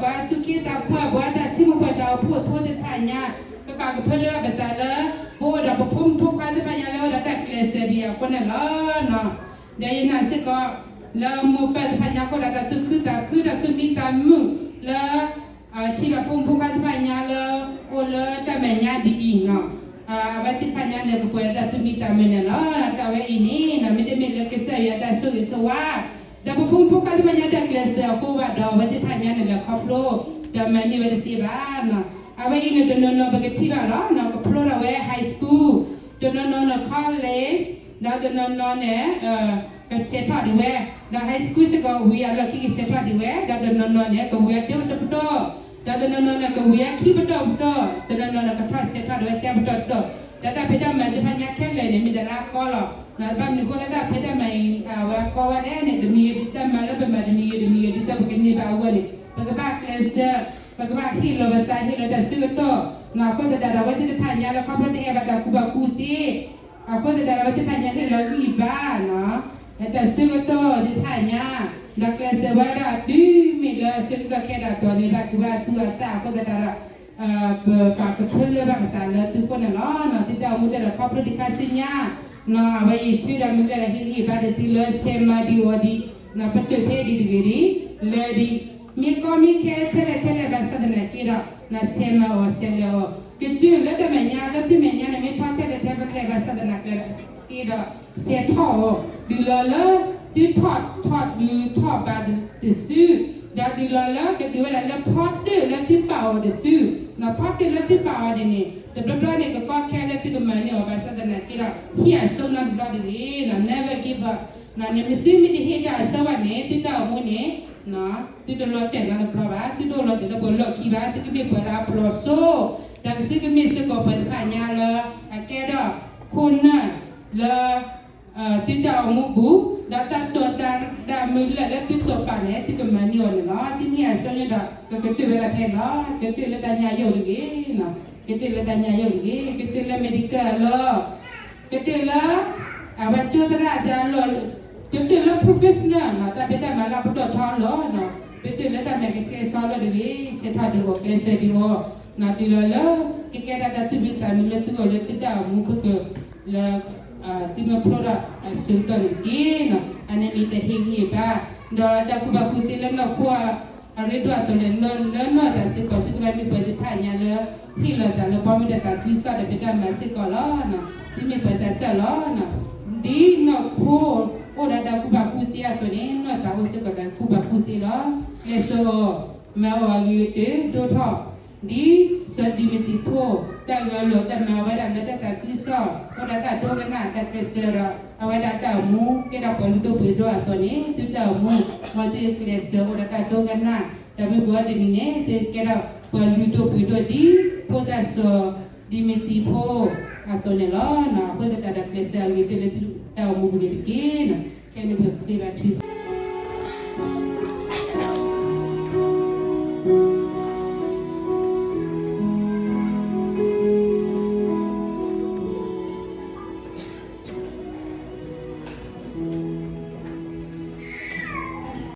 ပှၤသူၣ်က့သးပှၢ် ပှၤတၢ်ထံမိၢ်ပှၢ်တၢ်အိၣ်ဖှိၣ်ဖိသ့ၣ်တဖၣ်ညါ, ပပာ်ကဖၢလၢပသးလၢ ပအိၣ်ဒီးပဖိမုၣ်ဖိခွါသ့ၣ်တဖၣ်ညါလၢအိၣ်ဒီးတၢ်ကျဲးစၢးဒ်အံၤအဃိန့ၣ်လီၤ. ဒီးယနာ်စ့ၢ်ကီး လၢမိၢ်ပၢ်သ့ၣ်တဖၣ်ညါကအိၣ်ဒီးတၢ်သူၣ်ခုသးခု တၢ်သူၣ်မံသးမုာ်လၢ ထံၣ်ဘၣ်ဖိမုၣ်ဖိခွါသ့ၣ်တဖၣ်ညါလၢ အိၣ်လၢတၢ်မဲာ်ညါဒ်အံၤန့ၣ်, အဝဲသ့ၣ်တဖၣ်ညါန့ၣ် ကပှဲၤဒီးတၢ်သူၣ်မံသးမုာ်န့ၣ်လီၤ. တၢ်ဝဲအံၤန့ၣ် မ့တမ့ၢ်လၢကစၢ်ယွၤတၢ်ဆိၣ်ဂ့ၤဆိၣ်ဝါ ဒီးပဖိမုၣ်ဖိခွါသ့ၣ်တဖၣ်ညါတၢ်ကျဲးစၢးအဃိဘၣ်ဒီး အဝဲသ့ၣ်တဖၣ်ညါန့ၣ်လဲၤခီဖျိ ဒီးမၤန့ၢ်ဝဲတသ့ဘၣ်. အဝဲအံၤန့ၣ် တနီၤနီၤပကထံၣ်ဘၣ်လီၤ, ကဖျိထီၣ်ဝဲ high school, တနီၤနီၤန့ၣ် college, ဒီးတနီၤနီၤန့ၣ် ကဆဲးထီၣ်ဒံးဝဲ, ဒီး high school စ့ၢ်ကီးဝံၤအလီၢ်ခံကဆဲးထီၣ်ဒံးဝဲ, ဒီးတနီၤနီၤန့ၣ် ကဝံၤအတၢတပတီၢ်, ဒီးတနီၤနီၤန့ၣ် ကဝံၤအခံပတီၢ်ပတီၢ်, တနီၤနီၤန့ၣ်ကထီၣ်ဆဲးထီၣ်ဒံးဝဲတၢပတီၢ်ပတီၢ်, ဒီးတၢ်ဖံးတၢ်မၤသ့ၣ်တဖၣ်ညါခဲလၢာ်န့ၣ် မ့ၢ်တၢ်လၢအကီလီၤ. ဘၣ်မနုၤအဃိလၢတၢ်ဖံးတၢ်မၤအံၤ အဝဲကီဝဲလဲၣ်န့ၣ် တမံၤဂ့ၤ တၢ်မၤလၢပမၤတမံၤဂ့ၤတမံၤဂ့ၤ ဒ်သိးပကန့ၢ်ဘၣ်အဂီၢ်န့ၣ် ပကဘၣ်ကျဲးစၢး, ပကဘၣ်ဟ့ၣ်လီၤပသး ဟ့ၣ်လီၤတၢ်ဆၢကတီၢ်, အဃိသတးဒီး အဝဲသ့ၣ်တဖၣ်ညါလၢခီဖျိတအဲၣ်ဘၣ်တၢ်ကူၣ်ဘၣ်ကူၣ်သ့ အဃိသတးဒီး အဝဲသ့ၣ်တဖၣ်ညါဟ့ၣ်လီၤဂံၢ်ဘါ, တၢ်ဆၢကတီၢ်သ့ၣ်တဖၣ်ညါ, ဒီးကျဲးစၢးဝဲဒၣ်တုၤမ့ၢ်လၢအဆၢကတီၢ်ခဲအံၤဒီးန့ၣ် ဘၣ်က့ၤဘၣ်သူအသးအဃိသတးဒီး ပပာ်ကဖၢလၢဘၣ်ပသးလၢသုဃိန့ၣ်လီၤ. သုတၢ်အိၣ်မူတဲဒီးခီဖျိဒံးခါဆူညါ, အဝဲယဆၢဒီးမုၢ်လၢ်ဒီးဟ့ၣ်ဂံၢ်ဘါဒံးသုလၢဆဲးမၤဒံးအီၤဒံး, ပတုာ်ထဲဒံးတဂ့ၤဒံး, လၢဒံး, မ့ၢ်ကီမ့ၢ်ခဲထဲလဲၣ်ထဲလဲၣ်ဘၣ်ဆၣ်သနာ်က့ဒီး ဆဲးမၤအီၤဆဲးလဲၤအီၤ, ကစၢၢ်လၢတၢ်မဲာ်ညါလၢသုမဲာ်ညါန့ၣ် မ့ၢ်ထီထဲလဲၣ်ထဲလဲၣ်ဘၣ်ဆၣ်သနာ်က့ဒီး ဆဲးထီၣ်အီၤ, ဒုးလီၤလၢသုထီၣ်ထီၣ်ဒုးထီၣ်ဘးတစု, ဒီးဒုးလီၤလၢကဒုးဝဲဒၣ်လၢဖီတၢၣ်လၢသုပာ်အီၤတစု, ဖီတၢၣ်လၢသုပာ်အီၤဒ်န့ၣ် တဘျီဘျီန့ၣ် ကကီခဲလၢသုကမၤန့ၢ်အီၤဘၣ်ဆၣ်သနာ်က့ဒီး ဟ့ၣ်အစိနီတဘျီတဂ့ၤ, never give up, နမ့ၢ်သုမ့ၢ်တဟ့ၣ်တၢ်အဆၢဘၣ်န့ၣ် သုတၢ်အိၣ်မူန့ၣ် သုတလီၤတဲာ်နီတဘျီဘၣ်, သုတအိၣ်လီၤတဲာ်လၢပှၤလီၢ်ခံဘၣ်, သုကမ့ၢ်ပှၤလၢအဖျိးစိ, ဒီးသုကမ့ၢ်စ့ၢ်ကီးပှၤသ့ၣ်တဖၣ်ညါလၢ အကဲထီၣ်ခိၣ်နၢ်လၢ သုတၢ်အိၣ်မူပူၤ, ဒီးတၢ်တိာ်တၢ်မုၢ်လၢ်လၢသုတိာ်ပာ်န့ၣ် သုကမၤန့ၢ်အီၤန့ၣ်လီၤ. သုမ့ၢ်အစိန့ၣ်ဒီး ကကတၢၢ်ဝဲဒၣ်ဖဲန့ၣ်လီၤ. ကတၢၢ်လၢတၢ်ညါယိာ်တဂ့ၤ, ကတၢၢ်လၢတၢ်ညါယိာ်တဂ့ၤ, ကတၢၢ်လၢ medical အလီၢ်, ကတၢၢ်လၢ အဝဲကၠိသရၣ်အလီၢ်, ကတၢၢ်လၢ professional တၢ်ဖံးတၢ်မၤလၢအပတီၢ်ထီအလီၢ်, ကတၢၢ်လၢတၢ်မဲာ်ကဆှဲကဆှီလီၢ်တဂ့ၤ, ဆဲးထီၣ်ဒံးအီၤ ကျဲးစၢးဒံးအီၤ, ဒုးလီၤလၢ ကကဲဒၣ်တၢ်သူၣ်မံသးမုာ်လၢသုဂီၢ်လၢသုတၢ်အိၣ်မူခိၣ်ကၢၢ်လၢ သုမ့ၢ်ဖျိထီၣ်အဆၢကတီၢ်န့ၣ်တက့ၢ်. အန့ၣ်မ့ၢ်တၢ်ဟ့ၣ်ဂံၢ်ဘါ, ဒီးတၢ်ကူၣ်ဘၣ်ကူၣ်သ့လၢနီၢ်ခိအရ့ဒိၣ်အသိးန့ၣ် လၢနီၢ်သးစ့ၢ်ကီး သုကဘၣ်မ့ၢ်ပှၤသ့ၣ်တဖၣ်ညါလၢ ဟ့ၣ်လီၤသးလၢပှၤမ့ၢ်တၢ်သးခုကစီၣ်တၢ်ဖံးတၢ်မၤစ့ၢ်ကီးလီၤ. သုမ့ၢ်ပှၤသးစၢ်လီၤ. ဒ်နီၢ်ခိအိၣ်ဒီးတၢ်ကူၣ်ဘၣ်ကူၣ်သ့အသိးန့ၣ် နီၢ်သးအိၣ်စ့ၢ်ကီးတၢ်ကူၣ်ဘၣ်ကူၣ်သ့လီၤ. ကျဲးစၢးအီၤ, မၤအီၤအဂ့ၤကတၢၢ်ဒိၣ်ထီၣ် ဒ်စီၤဒံၤမသံးဖိ တၢ်ဂၢၢ်လီၤတၢ်မၤဝဲဒၣ်လၢတၢ်သးခုကစီၣ် အိၣ်ဒီးတၢ်ဒိကနၣ် တၢ်ကျဲးစၢးဒီး အဝဲဒၣ်တၢ်အိၣ်မူကဲထီၣ်ပှၤလုၢ်ဒိၣ်ပှ့ၤဒိၣ်အသိးန့ၣ် သုတၢ်အိၣ်မူ မ်သုကျဲးစၢးအိၣ်ဒီးတၢ်ဒိကနၣ် ဒီးမုၢ်ကဝီၤတနံၤန့ၣ် သုကဲထီၣ်ပှၤလုၢ်ဒိၣ်ပှ့ၤဒိၣ်ဒ် ဖိသၣ်စီၤဒံၤမသံးဖိအသိးန့ၣ်လီၤ. အဃိသတးဒီးကျဲးစၢးအဂ့ၤကတၢၢ်လၢသုတၢ်အိၣ်မူပူၤန့ၣ်တက့ၢ်. ခဲန့ၣ်ပဃ့ဘါထု